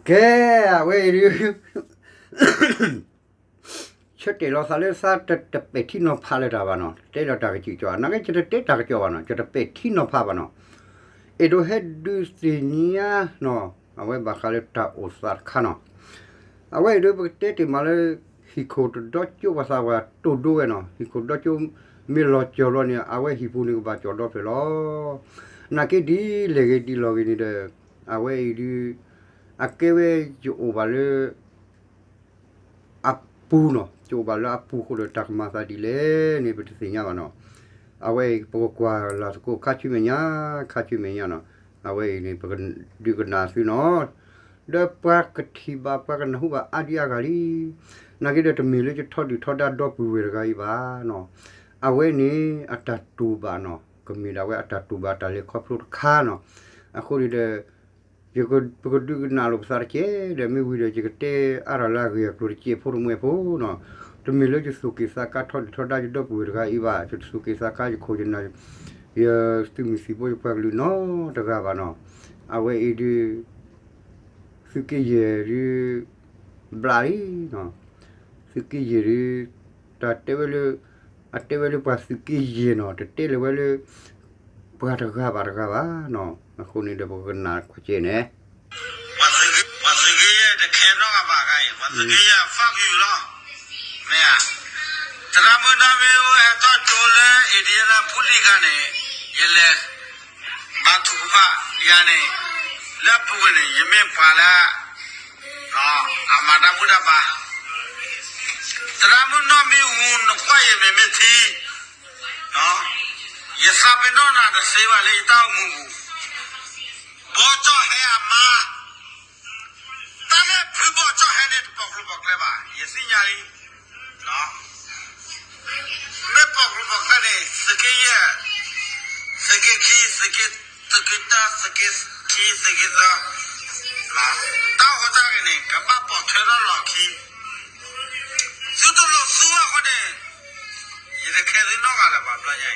ကဲ, အဝဲအံၤဒုး ဆၢတဲာ်လီၤသးလၢသးတ တပဲာ်ထံနီၤဖးလၢၤတၢ်ဘၣ်နီၤ, တတဲလီၤတၢ်ကစံၣ်ကီး, နာ်က့ ယတတဲတၢ်ကစံၣ်ဘၣ်နီၤ, ယတပဲာ်ထံနီၤဖးဘၣ်နီၤ. အဲၣ်ဒိးဟဲဒုးသ့ၣ်ညါနီၤ, အဝဲဘၣ်ဃးလၢတၢ်အိၣ်သးတခါနီၤ. အဝဲအံၤဒုး ပကတဲတ့ၢ်မးလၢ ဟံၣ်ခိၣ်တဒီကၠိပှၤသးပှၢ်တိၢ်ဒိဝဲနီၤ, ဟံၣ်ခိၣ်ဒီကၠိမ့ၢ်လီၤစၢၤဘျီန့ၣ် အဝဲဟံၣ်ပူၤန့ၣ်ကဘၣ်ကၠီၣ်ဒီဖျၢၣ်လီၤ. နာ်က့ဒ်လဲၣ်ဂ့ၤဒ်လဲၣ်ဂ့ၤန့ၣ်ဒီး အဝဲအံၤဒုး အကဲဝဲယအိၣ်ဘၣ်လၢ အပူၤနီၤ, ယအိၣ်ဘၣ်လၢအပူၤအဃိဒီး တၢ်ကမၤသးဒ်လဲၣ်န့ၣ် ပတသ့ၣ်ညါဘၣ်နီၤ. အဝဲအံၤ ပကကွၢ်လၢ်သကိးခါဆူမဲာ်ညါ, ခါဆူမဲာ်ညါနီၤ. အဝဲအံၤန့ၣ် ပကဒုးကနၣ်သုနီၤ, ဒီးပှၤကထံၣ်ဘၣ်ပှၤကနၢ်ဟူဘၣ်အါဒံအါဂၤလံ. နာ်က့ဒီး တမ့ၢ်လၢယထီဒုၣ်ထီဒါဒီပုၢ်ဝဲၢ်တဂၤအံၤဘၣ်နီၤ. အဝဲန့ၣ်အတၢ်တူၢ်ဘၣ်နီၤ, ကမ့ၢ်ဒၣ်ဝဲအတၢ်တူၢ်ဘၣ်တၢ်လဲၤခီဖျိတခါနီၤ. အဃိန့ၣ်ဒီး ယက ပကဒုးကနၣ်လိာ်ပသးတက့ၢ်ဒီး မ့ၢ်ဝံၤဒီး ယကတဲအါထီၣ်လၢအဂ့ၢ်အကျိၤတစဲးဖိတမှဲဖိနီၤ. တမ့ၢ်လၢယသူၣ်က့ၣ်သးကါထီဒုၣ်ထီဒါယဒီပုၢ်ဝဲၢ်တဂၤအံၤဘၣ်, ယသူၣ်က့ၣ်သးကါယခိၣ်ယနၢ် ယသုးမုၢ်သံၣ်ဘိယပှၤကလုာ်နီတဂၤဘၣ်နီၤ. အဝဲအံၤဒုး သုးက့ယဲၢ်ဒုး ဘျးလံနီၤ. သုးက့ယဲၢ်ဒုး တၢ်တဲဝဲလၢ အတဲဝဲလၢပှၤသုးက့ယဲၢ်နီၤ, တတဲလၢၤဝဲလၢ ပှၤတဂၤဘၣ်တဂၤဘၣ်နီၤ. အဃိန့ၣ်ဒီး ပကကနၣ်ကွၢ်ကဲန့ၣ် ပှၤသုးက့ယဲၢ်တခဲနီတဂၤဘၣ်ဂၤအံၤ, ပှၤသုးက့ယဲၢ် fuck you လီၤ. မ့ၢ်ဧါ, သရၣ်မုၣ်နီၢ်မ့ၢ်အူဟဲထီၣ်ကၠိလၢ Indianapolis ဂၤန့ၣ်, ယလဲၤ ဘါထုကဖၣ်ယၤန့ၣ်, လၢအပူၤကွံာ်န့ၣ် ယမ့ၢ်ပှၤလၢ အမၤတၢ်ဘူၣ်တၢ်ဘါ, သရၣ်မုၣ်နီၢ်မ့ၢ်အူ နကွၢ်ယမဲာ်မ့ၢ်ထံ, ယသးပ့ၤနီၣ်နၤတသ့ဘၣ်လၢယတၢ်အိၣ်မူပူၤ, ဘီကၠီၣ်ဟဲအမါ တၢ်လၢဖုဘီကၠီၣ်ဟဲန့ၣ် တပိာ်ကျိၤပိာ်ကျဲဘၣ်, ယသ့ၣ်ညါလံ. မ့ၢ်ပိာ်ကျိၤပိာ်ကျဲန့ၣ် သုးက့ယဲၢ်, သုးက့ခံ, သုးက့, သုးက့တၢ, သုးက့ခံ, သုးက့သၢ, တၢ်အိၣ်တၢ်ဂ့ၤန့ၣ် ကဘၣ်ပိာ်ထွဲထီၣ်လီၢ်ခံ, သုတလိၣ်သူအဃိန့ၣ် ယတခဲသုနီတဂၤလၢၤဘၣ်ဘျီ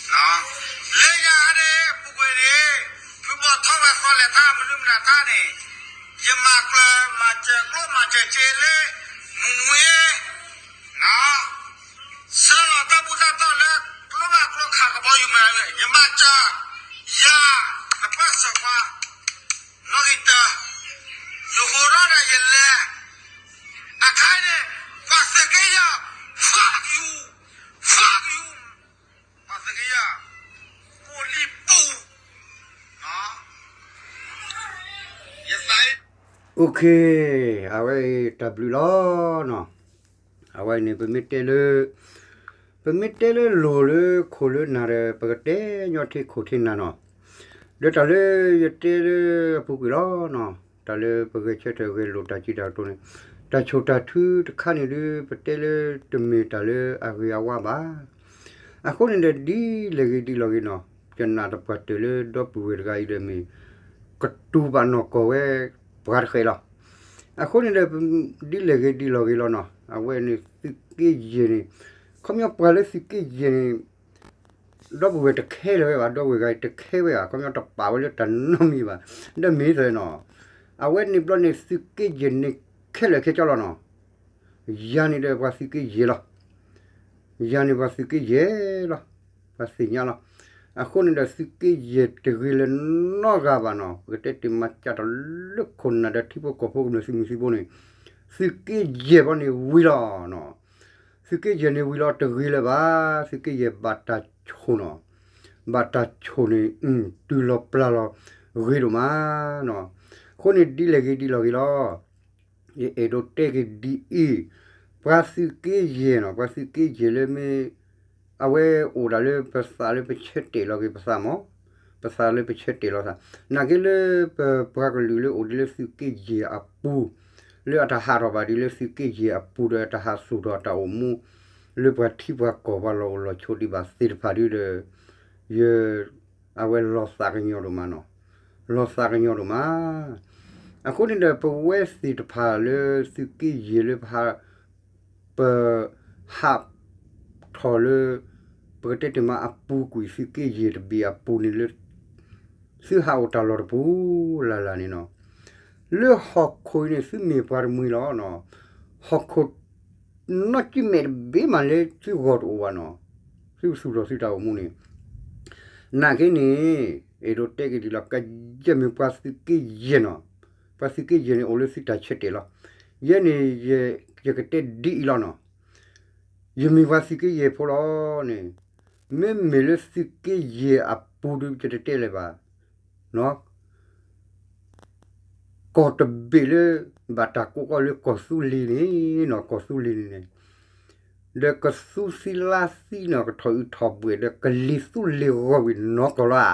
ညါအံၤ, လၢညါန့ၣ် ပူၤကွံာ်န့ၣ် ဖုဘီထီၣ်ဝဲသီလဲၤတၢ် မနုၤမနုၤတၢ်န့ၣ် ယမၤကျၢၤမၤစၢၤကျိမၤစၢၤစ့လၢ မူမူအ့ ဆှၢလီၤတၢ်ဘူၣ်တၢ်တီၢ်လၢ ကျိဘၣ်ကျိခးကဘီယူၤမၤ, ယမၤစၢၤ, ယၤ, နပၢ်စၢၤပှၤ, နီၣ်ဂံၢ်တၢ, ယဟိးထီၣ်ဒီးယလဲၤ, အခါန့ၣ် ပှၤသုးက့ယဲၢ်, fuck you, fuck you, ပှၤသုးက့ယဲၢ်, ပူၤလံပူၤ, ယသး OK, အဝဲအံၤတၢ်ဘျုးလီၤနီၤ. အဝဲန့ၣ် ပမ့ၢ်တဲလၢ ပမ့ၢ်တဲလၢလိၤလၢခိၣ်လၢနၢ်ဒီး ပကတဲညီထံခိၣ်ထံနၢ်နီၤ. ဒီးတၢ်လၢယတဲလၢအပူၤကွံာ်လီၤနီၤ, တၢ်လၢပဂဲၤဆၢထၢၣ်ဂဲၤလိာ်တၢ်စံးတၢ်ကတိၤန့ၣ်, တၢ်ဆိၣ်တၢ်ထုတခါန့ၣ်ဒုး ပတဲလၢတမ့ၢ်တၢ်လၢအဂ့ၤအဝါဘၣ်. အဃိန့ၣ်ဒီး ဒ်လဲၣ်ဂ့ၤဒ်လဲၣ်ဂ့ၤနီၤ, ယနာ်သပှၢ်တၢၢ်လၢဒီပုၢ်ဝဲၢ်တဂၤအံၤဒီးမ့ၢ် ကတူၢ်ဘၣ်နီၢ်ကီၢ်ဝဲ ပှၤတဃဲးလီၤ. အဃိန့ၣ်ဒီး ဒ်လဲၣ်ဂ့ၤဒ်လဲၣ်ဂ့ၤလီၤနီၤ, အဝဲန့ၣ်သုးက့ယဲၢ်န့ၣ်, ခီပညီပှၤလၢသုးက့ယဲၢ်န့ၣ် ဒီပုၢ်ဝဲၢ်တခဲလၢာ်ဝဲဘၣ်, ဒီပုၢ်ဝဲၢ်တဂၤအံၤတခဲဝဲဘၣ်, ခီပညီတပာ်ဝဲလၢတၢ်နီတမံၤဘၣ်. ဒီးမ့ၢ်သ့နီၤ, အဝဲန့ၣ်ဘျီန့ၣ် သုးက့ယဲၢ်န့ၣ်ခဲလၢာ်ခဲဆ့လီၤနီၤ. ယၤန့ၣ်ဒီးပှၤသုးက့ယဲၢ်လီၤ. ယၤန့ၣ်ပှၤသုးက့ယဲၢ်လီၤ. ပှၤသ့ၣ်ညါလီၤ. အဃိန့ၣ်ဒီးသုးက့ယဲၢ်တဂ့ၤလၢၤနီတဂၤဘၣ်နီၤ, ပကတဲတ့ၢ်မၤစၢ်တၢ်လၢခိၣ်နၢ်ဒီးထံဖိကီၢ်ဖိကမျၢၢ်သုးမုၢ်သံၣ်ဘိန့ၣ်, သုးက့ယဲၢ်ဘျီန့ၣ်ဝံၤလီၤနီၤ. သုးက့ယဲၢ်န့ၣ်ဝံၤလီၤတဂ့ၤလၢၤဘၣ်, သုးက့ယဲၢ်ဘၣ်တၢ်ဆိၣ်နီၤ, ဘၣ်တၢ်ဆိၣ်န့ၣ် တုၤလီၤပျၢ်လီၤဂ့ၤဒိၣ်မးနီၤ. အဃိန့ၣ်ဒ်လဲၣ်ဂ့ၤဒ်လဲၣ်ဂ့ၤလီၤ. ယအဲၣ်ဒိးတဲက့ၤဒ်အံၤ, ပှၤသုးက့ယဲၢ်နီၤ, ပှၤသုးက့ယဲၢ်လၢမ့ၢ် အဝဲအိၣ်ဒၣ်လၢပသးလၢပဆၢတဲာ်လီၤက့ၤပသးမး, ပသးလၢပဆၢတဲာ်လီၤသး, နာ်က့လၢပပှၤကလုာ်လၢအိၣ်ဒ်လၢသုးက့ယဲၢ်အပူၤ, လၢအတၢ်ဟးထီၣ်ဘၣ်ဒ်လၢသုးက့ယဲၢ်အပူၤဒီး တၢ်ဟးသူၣ်ထီၣ်တၢ်အိၣ်မူ လၢပှၤထံပှၤကီၢ်ပှၤလီၢ်အိၣ်လီၢ်ဆိးဒံးဘၣ်သ့ၣ်တဖၣ်ဒ်ဒီး ယ အဝဲလီၤသးကညီၤဒိၣ်မးနီၤ, လီၤသးကညီၤဒိၣ်မး. အဃိန့ၣ်ဒီး ပဝဲသ့ၣ်တဖၣ်လၢသုးက့ယဲၢ်လၢပဟး ပဟးထီၣ်လၢ ပကတဲတ့ၢ်မးအပူၤကွံာ်သုးက့ယဲၢ်တဘ့ၣ်အပူၤန့ၣ်လၢ သုဟးအိၣ်တၢ်လီၢ်တပူၤလၢ်လၢ်န့ၣ်နီၤ, လၢဟီၣ်ခိၣ်အံၤန့ၣ် သုမ့ၢ်ပှၤတမှံၤလီၤ. ဟီၣ်ခိၣ် နီၢ်ကံၢ်မဲာ်တဘ့ၣ်မးလၢသုဂီၢ်တအိၣ်ဘၣ်နီၤ, သုသူၣ်ထီၣ်သုတၢ်အိၣ်မူန့ၣ်, နာ်က့န့ၣ် အဲၣ်ဒိးတဲက့ၤဒ်လီၤ, ကယဲၢ်မ့ၢ်ပှၤသုးက့ယဲၢ်နီၤ, ပှၤသုးက့ယဲၢ်န့ၣ် အိၣ်လၢသုတၢ်ဆၢတဲာ်လီၤ. ယဲန့ၣ် ယကတဲဒ်အံၤလီၤနီၤ, ယမ့ၢ်ပှၤသုးက့ယဲၢ်ဖိလီၤန့ၣ်, မ့မ့ၢ်လၢသုးက့ယဲၢ်အပူၤဒီး ယတတဲလၢၤဘၣ် ကီၢ်တဘ့ၣ်လၢ ဘၣ်တၢ်ကိးကီၢ်လၢကီၢ်သူလ့ၤန့ၣ်နီၤ, ကီၢ်သူလ့ၤန့ၣ်န့ၣ်, ဒီးကသူသံလါသံနီၤ, ကထီၣ်အုးထီၣ်ဘှဲၣ် ဒီးကလံၤသူလ့ၤဂီၤဝံၤနီၢ်ကီၢ်လီၤဧါ.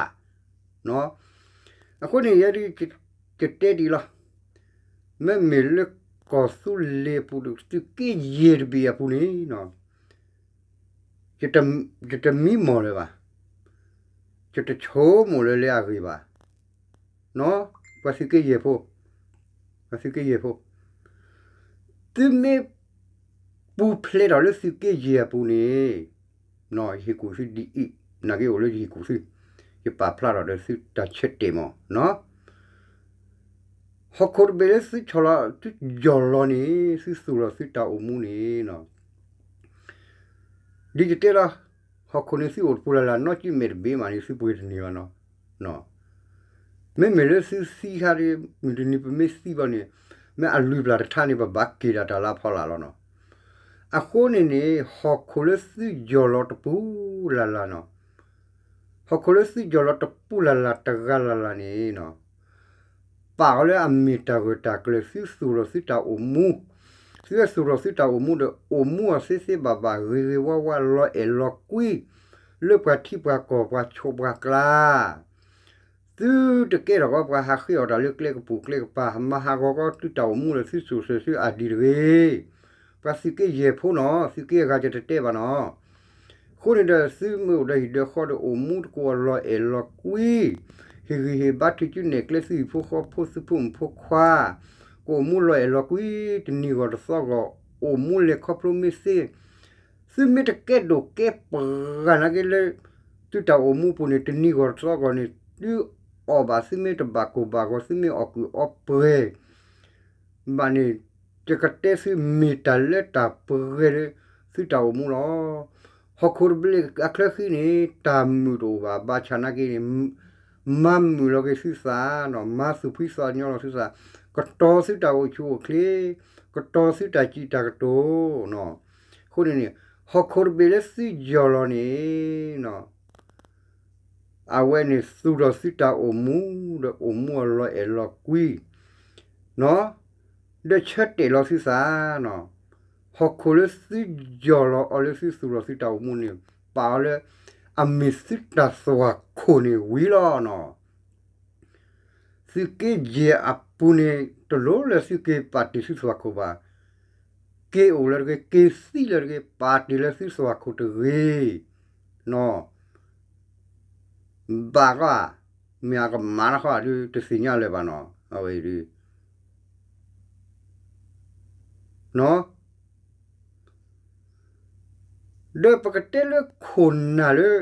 အဃိန့ၣ် ယဲဒၣ် ယတဲဒ်အံၤလီၤ, မ့မ့ၢ်လၢကီၢ်သူလ့ၤအပူၤဒီး သုးက့ယဲၢ်တဘ့ၣ်အပူၤန့ၣ်နီၤ ယတမံမီၢ်လၢၤဘၣ်, ယတဆိကမိၣ်လၢၤလၢအဂ့ၢ်ဘၣ်, ပှၤသုးက့ယဲၢ်ဖိ, ပှၤသုးက့ယဲၢ်ဖိ, သုမ့ၢ်ပူၤဖျဲးထီၣ်လၢသုးက့ယဲၢ်အပူၤန့ၣ်, ယဟ့ၣ်ကူၣ်သုဒ်အံၤ, နာ်က့အိၣ်လၢယဟ့ၣ်ကူၣ်သု, ယပာ်ဖျါထီၣ်ဒီးသုတၢ်ဆၢတဲာ်မး ဟီၣ်ခိၣ်တဘ့ၣ်လၢသုဆီၣ်လီၤ သုယီၢ်လီၤန့ၣ် သုသူၣ်လီၤသုတၢ်အိၣ်မူန့ၣ်, ဒ်ယတဲလီၤ, ဟီၣ်ခိၣ်န့ၣ်သုအိၣ်တပူၤလၢ်လၢ် နီၢ်ကံၢ်မဲာ်တဘ့ၣ်မးန့ၣ် သုပှ့ၤတန့ၢ်ဘၣ်နီၤ. မ့မ့ၢ်လၢသုသံခါဒီး မုၢ်တနံၤပမ့ၢ်သံဘၣ်န့ၣ်, မ့ၢ်အလွံၢ်ဘျၣ်တထါန့ၣ် ပဘၣ်က့ၤဒၣ်တၢ်လၢဖီလာ်လီၤနီၤ. အဃိန့ၣ်န့ၣ် ဟီၣ်ခိၣ်လၢသုယီၢ်လီၤတပူၤလၢ်လၢ်နီၤ, ဟီၣ်ခိၣ်လၢသုယီၢ်လီၤတပူၤလၢ်လၢ်တဂၤလၢ်လၢ်န့ၣ်နီၤ, ပာ်အီၤလၢအမ့ၢ်တၢ်ဂၢၢ်တၢ်ကျၢၤ သုသူၣ်လီၤသုတၢ်အိၣ်မူ, သုဝဲသူၣ်လီၤသုတၢ်အိၣ်မူဒီး အိၣ်မူအီၤသ့သ့ဘၣ်ဘၣ် ဂ့ၤဂ့ၤဝါဝါ လီၤအဲၣ်လီၤကွံ လၢပှၤထံပှၤကီၢ် ပှၤဆိးပှၤကျါ သုတကဲထီၣ်ကီးပှၤဟးဃ့အီၣ်တၢ်လၢကျဲကပူၤကျဲကပၤ ဟးမၤဟးဂီၤကီးသုတၢ်အိၣ်မူဒီး သုသူၣ်စၢၤသုအၢၣ်ဒံးတဂ့ၤ. ပှၤသုးက့ယဲၢ်ဖိနီၤ, သုးက့အဂၤယတတဲဘၣ်နီၤ. အဃိန့ၣ်ဒီး သုမ့ၢ်အိၣ်ဒီးဟံၣ်ဒီးဃီဒီး အိၣ်မူတကအိၣ်လီၤအဲၣ်လီၤကွံ, ဟ့ၣ်ဂံၢ်ဟ့ၣ်ဘါထုးစုနဲၣ်ကျဲသုဟံၣ်ဖိဃီဖိ သုဖိမုၣ်ဖိခွါ, ကအိၣ်မူလီၤအဲၣ်လီၤကွံ တနံၤဂီၢ်တသီဂီၢ်, အိၣ်မူလဲၤခီဖျိမ့ၢ်သ့ သုမ့ၢ်တကဲဒိၣ်ကဲပှၤနာ်က့လၢ သုတၢ်အိၣ်မူပူၤန့ၣ် တနံၤဂီၢ်တသီဂီၢ်န့ၣ် သုအီၣ်ဘၣ် သုမ့ၢ်တဘၣ်ကိၢ်ဘၣ်ဂီၤ သုမ့ၢ်အီၣ်ကုၢ်အီပှဲၤဘၣ်န့ၣ်, ယကတဲသုမ့ၢ်တၢ်လၢတၢ်ပှဲၤလၢ သုတၢ်အိၣ်မူလီၤ. ဟီၣ်ခိၣ်တဘ့ၣ်အချၢဃံန့ၣ် တၢ်မုာ်တအိၣ်ဘၣ် ဘၣ်ဆၣ်နာ်က့န့ၣ် မၤမုာ်လီၤက့ၤသုသးနီၤ, မၤသူၣ်ဖှံသးညီလီၤသုသး, ကတီၤသုတၢ်အိၣ်ဆူၣ်အိၣ်ချ့, ကတီၤသုတၢ်စံးတၢ်ကတိၤနီၤ. အဃိန့ၣ်န့ၣ် ဟီၣ်ခိၣ်တဘ့ၣ်လၢသုယီၢ်လီၤန့ၣ်နီၤ, အဝဲန့ၣ်သူၣ်ထီၣ်သုတၢ်အိၣ်မူ ဒီးအိၣ်မူအလီၤအဲၣ်လီၤကွံ နီၤ, ဒီးဆၢတဲာ်လီၤသုသးနီၤ. ဟီၣ်ခိၣ်လၢသုယီၢ်လီၤအီၤလၢသုသူၣ်ထီၣ်သုတၢ်အိၣ်မူန့ၣ် ပာ်အီၤလၢ အမ့ၢ်သုတၢ်သွၣ်ခိၣ်န့ၣ်ဝံၤလီၤနီၤ. သုးက့ယဲၢ်အပူၤန့ၣ် တလိၣ်လၢသုက့ၤပာ်တ့ၢ်သုသွၣ်ခိၣ်ဘၣ်. က့ၤအိၣ်လၢတဂ့ၤ, က့ၤသံလၢတဂ့ၤ, ပာ်တ့ၢ်လၢသုသွၣ်ခိၣ်တဂ့ၤနီၤ. ဘၣ်ဃီဧါ, မ့ၢ်အကမၣ်တခီဧါဒုး တသ့ၣ်ညါလၢၤဘၣ်နီၤ, အဝဲအံၤဒုး ဒီးပကတဲလၢခိၣ်နၢ်လၢ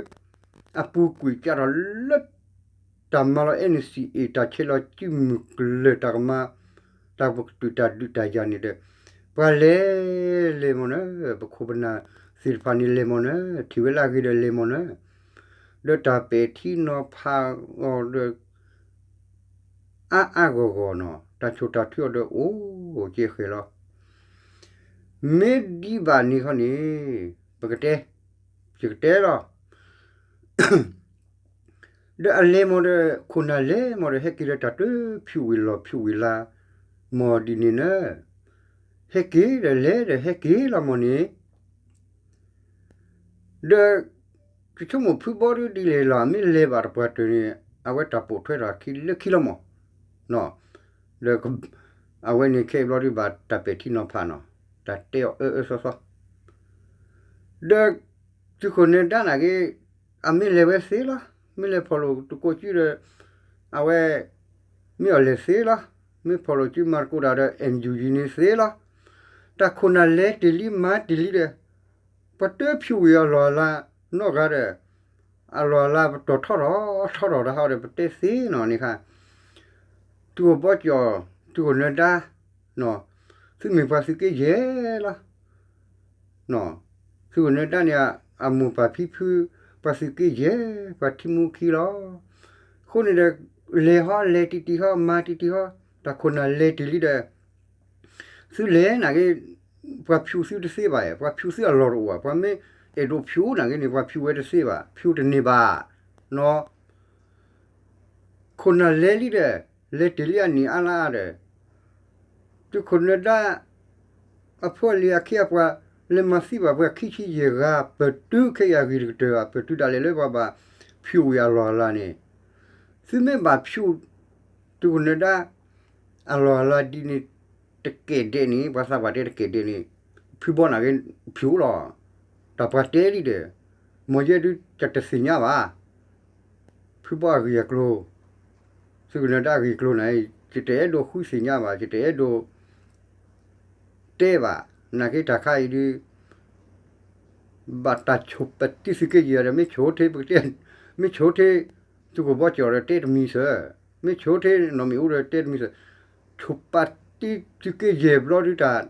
အပူၤကွံာ်ကးထီၣ်လၢ တၢ်မၤလီၤ NCA တၢ်ဆဲးလီၤစုမုၢ်ကလၢာ် တၢ်ကမၤ တၢ်ပကတုာ်တၢ်ဒုးတၢ်ယၤန့ၣ်ဒီး ပှၤလဲၤလဲၤမ့ၢ်နီၤ, ပခိၣ်ပနၢ်သ့ၣ်တဖၣ်န့ၣ်လဲၤမ့ၢ်နီၤ, ထံၣ်ဝဲလၢအဂ့ၤဒီးလဲၤမ့ၢ်နီၤ, ဒီးတၢ်ပဲာ်ထံနီၤဖးအီၤဒီး အါအါဂီၢ်ဂီၢ်နီၤ, တၢ်ဆိၣ်တၢ်ထုအီၤဒီးအိၣ်ကဲဃဲၤလီၤ. မ့ၢ်ဒံးဘၣ်န့ၣ်ခီန့ၣ် ပကတဲ, ယကတဲလီၤ. ဒီးအလဲၤမ့ၢ်ဒီး ခိၣ်နၢ်လဲၤမ့ၢ်ဒီး ဟဲက့ၤဒီးတၢ်တဖၠူးဝံၤလီၤဖၠူးဝံၤလၢ် မ့ၢ်ဒ်န့ၣ်လၢ ဟဲက့ၤဒီးလဲၤဒီးဟဲက့ၤလီၤမ့ၢ်န့ၣ် ဒီး ကဆိကမိၣ်ဖုဘီဒုးဒ်လဲၣ်လီၤ, မ့ၢ်လဲၤဘၣ်တပှၢ်တၢၢ်န့ၣ် အဝဲတၢ်ပိာ်ထွဲထီၣ်ခံလၢခံလီၤမ့ၢ်, ဒီး အဝဲန့ၣ်ခဲအံၤဘျီဒုးဘၣ်တၢ်ပဲာ်ထံနီၤဖးနီၤ, တၢ်တဲအီၤအၢအၢစီစီ ဒီး သုးခိၣ်နၢၤဒါနာ်က့ အမ့ၢ်လဲၤဝဲသ့လီၤ, မ့ၢ်လဲၤဖီၣ်လိာ်တကိးစုဒီး အဝဲ မ့ၢ်အီၤလဲၤသ့လီၤ, မ့ၢ်ဖီၣ်လိာ်စုမၤသကိးတၢ်ဒီး NUG န့ၣ်သ့လီၤ. တၢ်ခိၣ်နၢ်လဲၤတ့ၢ်လံမၤတ့ၢ်လံဒီး ပတဖၠူးဝံၤအလီၢ်အလၤနီတဂၤဒီး အလီၢ်အလၤပတီၢ်ထီထီၣ်ထီထီၣ်တဟီဒီး ပတဲသ့နီၤန့ၣ်ခါ သုးခိၣ်ဘီကၠီၣ် သုးခိၣ်နၢၤဒါ, သုမ့ၢ်ပှၤသုးက့ယဲၢ်လီၤ. သုးခိၣ်နၢၤဒါန့ၣ် အမိၢ်ပၢ်ဖံဖု ပှၤသုးက့ယဲၢ် ပှၤထံမူခံလီၤ. အဃိန့ၣ်ဒီး လဲၤဟီ လဲၤတံၢ်တံၢ်ဟီ မၤတံၢ်တံၢ်ဟီ တၢ်ခိၣ်နၢ်လဲၤတ့ၢ်လံဒီး သုလဲၤနာ်က့ ပှၤဖၠူးသုတသ့ဘၣ်, ပှၤဖၠူးသုအလီၢ်တအိၣ်ဘၣ်, ပှၤမ့ၢ်အဲၣ်ဒိးဖၠူးနာ်က့န့ၣ် ပှၤဖၠူးဝဲတသ့ဘၣ်, ဖၠူးတန့ၢ်ဘၣ်နီၤ. ခိၣ်နၢ်လဲၤလံဒီး လဲၤတ့ၢ်လံအနံၣ်အါလါဒီး သုးခိၣ်နၢၤဒါ အဖိအလံၤအခ့အပှၤ လဲၤမၤသံဘၣ်ပှၤခံဆံယဲၢ်ဂၤ ပတုၤခဲအံၤအဂ့ၢ်တကတၢၢ်ဘၣ်, ပတုၤဒၣ်လဲာ်လၢပှၤဘၣ်ဖၠူးဝံၤအလီၢ်အလၤန့ၣ်, သုမ့ၢ်ဘၣ်ဖၠူး သုးခိၣ်နၢၤဒါ အလီၢ်အလၤဒ်န့ၣ် တကဲးဒဲးန့ၣ် ပှၤသးပှၢ်တဲတကဲးဒဲးန့ၣ် ဖုဘီနာ်က့ ဖၠူးလီၤ. တၢ်ပှၤတဲလံဒီး မ်ယဲဒုးတသ့ၣ်ညါဘၣ် ဖုဘီအဂ့ၢ်အကျိၤ, သုးခိၣ်နၢၤဒါအဂ့ၢ်အကျိၤန့ၣ် ယတအဲၣ်ဒိးဃုသ့ၣ်ညါဘၣ်, ယတအဲၣ်ဒိးတဲဘၣ်, နာ်က့တၢ်ခါအံၤဒုး ဘၣ်တၢ်ဆိၣ်ပတံသုးက့ယဲၢ်ဒီး မ့ၢ်ဆိၣ်ထဲပကတဲ, မ့ၢ်ဆိၣ်ထဲ သုးခိၣ်ဘီကၠီၣ်ဒီးတဲတမံၤစၢၤ, မ့ၢ်ဆိၣ်ထဲနီၢ်မ့ၣ်အူဒီးတဲတမံၤစၢၤ, ဆိၣ်ပတံသုးက့ယဲၢ်ဘျီဒုးတၢ်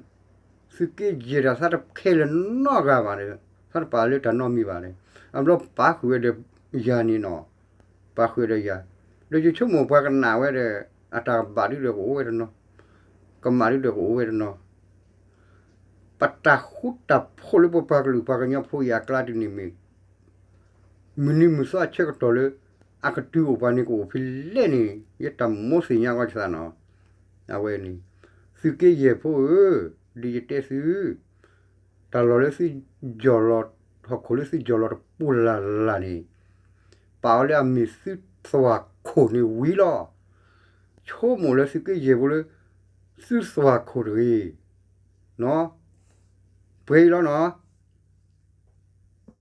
သုးက့ယဲၢ်တၢ်သးတခဲလၢာ်နီတဂၤဘၣ်ဒီး သးတပာ်လၢတၢ်နီတမံၤဘၣ်ဒီး အဘျီပာ်ဃုာ်ဝဲဒီးယၤန့ၣ်နီၤ, ပာ်ဃုာ်ဝဲဒီးယၤ, ဒီးယဆိကမိၣ်ပှၤကနၣ်ဝဲဒီး အတၢ်ကဘၣ်ဒုဒီးကအိၣ်ဝဲတနီၤ, ကမၣ်ဒုဒီးကအိၣ်ဝဲတနီၤ, ပတၢ်ဃူတၢ်ဖိးလၢပပှၤကလုာ်ပှၤကညီဖိအံၤအကျါဒုန့ၣ်မ့ၢ် မုၢ်နံၤမုၢ်သီအဆၢကတီၢ်လၢ အကတုၤအိၣ်ပှၤန့ၣ်ကအိၣ်ဖဲလဲၣ်န့ၣ် ယတၢ်မိၣ်သ့ၣ်ညါအီၤယသးနီၤ, အဝဲန့ၣ် သုးက့ယဲၢ်ဖိဧၢ, ဒ်ယတဲသု တၢ်လီၢ်လၢသုယီၢ်လီၤ, ဟီၣ်ခိၣ်လၢသုယီၢ်လီၤတပူၤလၢ်လၢ်န့ၣ် ပာ်အီၤလၢအမ့ၢ်သုသွၣ်ခိၣ်န့ၣ်ဝံၤလီၤ. ဆိကမိၣ်လၢသုးက့ယဲၢ်ဖိလၢ သုသွၣ်ခိၣ်တဂ့ၤ, ပှဲၤအံၤလီၤနီၤ.